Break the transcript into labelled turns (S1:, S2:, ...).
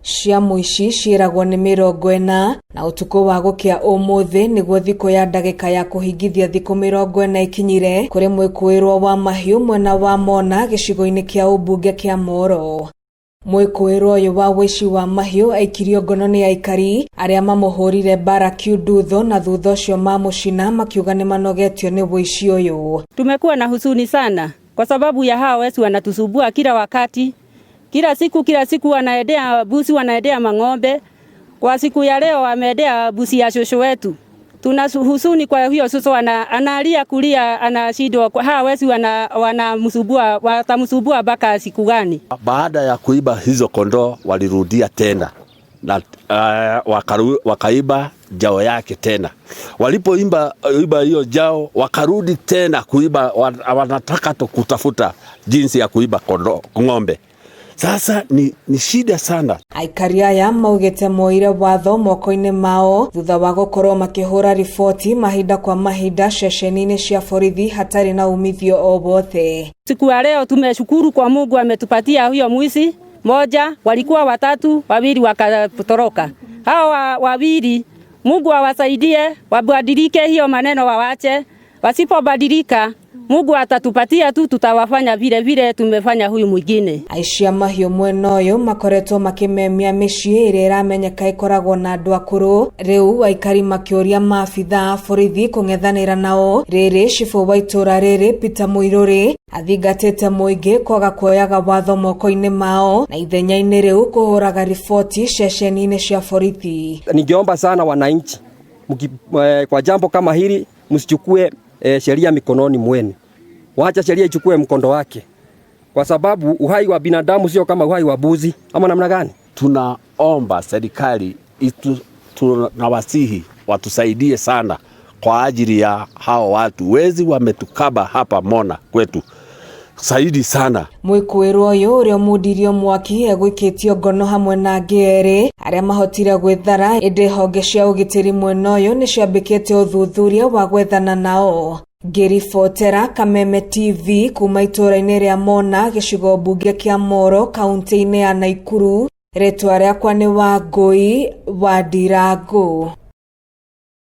S1: Cia mũici ciĩragwo nĩ 40 na ũtukũ wa gũkĩa ũmũthĩ nĩguo thikũ ya ndagĩka ya kũhingithia thikũ 40 ikinyire kũrĩ mwĩkũĩrwo wa mahiũ mwena wa Mona gĩcigo-inĩ kĩa ũmbunge kĩa Moro. Mwĩkũĩrwo ũyũ wa ũici wa mahiũ aikirio ngono nĩ aikari arĩa mamũhũrire mbara kiundutho na thutha ũcio mamũcina makiuga nĩ manogetio nĩ ũici ũyũ.
S2: Tumekuwa na huzuni sana kwa sababu ya hao wezi wanatusumbua kila wakati, kila siku, kila siku wanaendea mbuzi, wanaendea mang'ombe. Kwa siku ya leo wameendea mbuzi ya shosho wetu. Tuna huzuni kwa hiyo shosho, analia kulia, anashindwa. Hawa wezi wanamsumbua, watamsumbua mpaka siku gani?
S3: Baada ya kuiba hizo kondoo walirudia tena na wakaiba jao yake tena. Walipoiba iba hiyo jao wakarudi tena kuiba, wanataka kutafuta jinsi ya kuiba kondoo, ng'ombe. Sasa ni shida sana.
S1: Aikari aya maugĩte moire watho moko-inĩ mao thutha wa gũkorwo makĩhũra riboti mahinda kwa mahinda ceceni-inĩ cia borithi hatarĩ na umithio o wothe.
S2: Siku ya leo tumeshukuru kwa Mungu ametupatia huyo mwizi moja, walikuwa watatu, wawili wakatoroka. Hao wawili Mungu awasaidie wabadilike, hiyo maneno wawache. Wasipobadilika Mungu atatupatia tu, tutawafanya vile vile tumefanya huyu mwingine.
S1: Aici a mahiũ mwena ũyũ makoretwo makĩmemia mĩciĩ ĩrĩa ĩramenyeka ĩkoragwo na andũ akũrũ. Rĩu aikari makĩũria maabitha a borithi kũng'ethanĩra nao. Rĩrĩ cibũ wa itũra rĩrĩ Peter Muirũrĩ athingatĩte mũingĩ kwaga kuoyaga watho moko-inĩ mao na ithenya-inĩ rĩu kũhũraga riboti ceceni-inĩ cia borithi.
S4: Ningeomba sana wananchi kwa jambo kama hili msichukue sheria mikononi mwenu. Wacha sheria ichukue mkondo wake, kwa sababu uhai wa binadamu sio kama uhai wa mbuzi, ama namna gani?
S3: Tunaomba serikali tunawasihi watusaidie sana kwa ajili ya hao watu wezi wametukaba hapa Mona kwetu zaidi sana.
S1: Mwĩkũĩrwo ũyũ ũrĩa ũmundirio mwaki egũikĩtio ngono hamwe na angĩ erĩ arĩa mahotire gwĩthara, ĩndĩ honge cia ũgitĩri mwena ũyũ nĩciambĩkĩte ũthuthuria wa gwethana nao. Ngĩribotera Kameme TV kuma itũra-inĩ rĩa Mona gĩcigo mbunge kĩa Moro kaunti-inĩ ya Naikuru, rĩtwa rĩakwa nĩ Wangũi wa Ndirangu.